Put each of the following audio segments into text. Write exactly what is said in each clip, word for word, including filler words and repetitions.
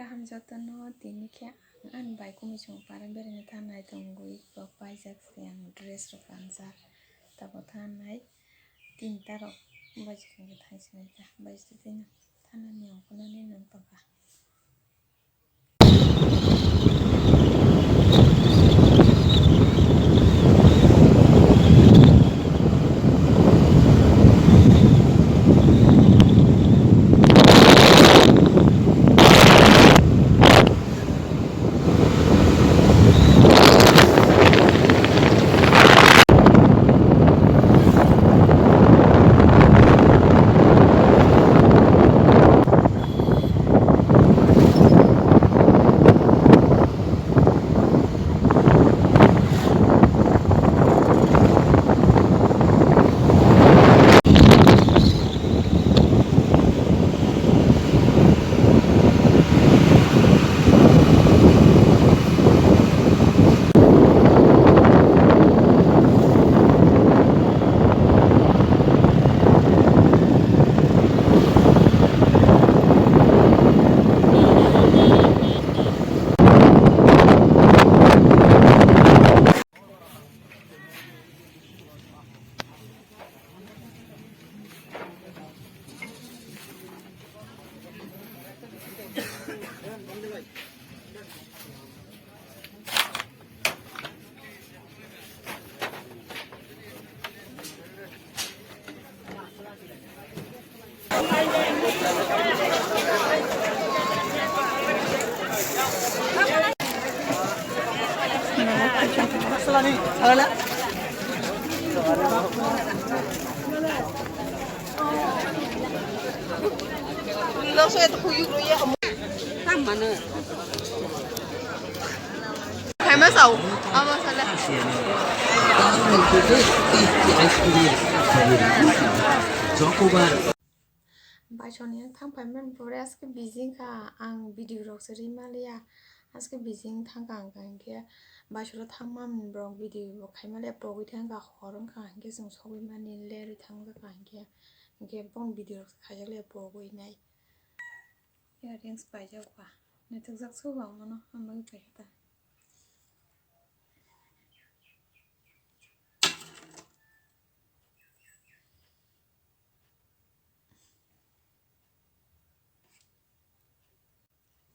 Kaham jotono, tini khe ang ani bai kumusung para beraina thanai tongwi kok paijak se ang dress rok kanjak. Tabo thanai tinta rok baji khe thangsinai ta baji tino thanani ongkhornani nang tongkha. Khaima sao, abo sale. Baisoni ang thang phaimani pore aske busy wngkha, ang video rok se ri maliya. Aske busy wng thangkha ang, hwnkhe baisoro thangmani borok video bo khaimaliya, pogwi thangkha, hor wngkha, hwnkhe chwng sogwi mani lerwi thangjak kha, hwnkhe, hwnkhe boni video rok se khaijak le pogwi nai. Earrings paijak ba, naithokjak se bo ang mano, ang bagwi paikha ta.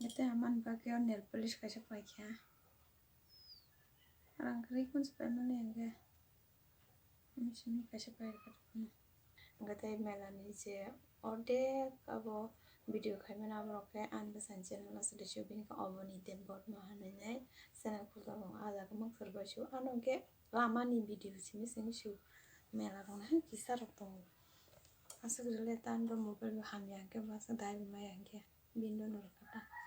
Ete amani bagwi o nail polish kaisa paikha. Rang kwrwi kunsu paimani hwnkhe. Machine kaisa pairwkha. Hwnkhe tei melani je ordek abo video khaimani aborok khe ani bwsani channel o swlaisio, bini khe oboni tei Bodma hinwi nai channel khultongo. Ah jaga mangsa rwbaisio ano hwnkhe lamani video simi simi sio mela rokno hai kisa rok tongo. Aswk rwle tei ani bo mobile bo hamya hwnkhe bo aswk daibo maya hwnkhe bini no norok kha ta.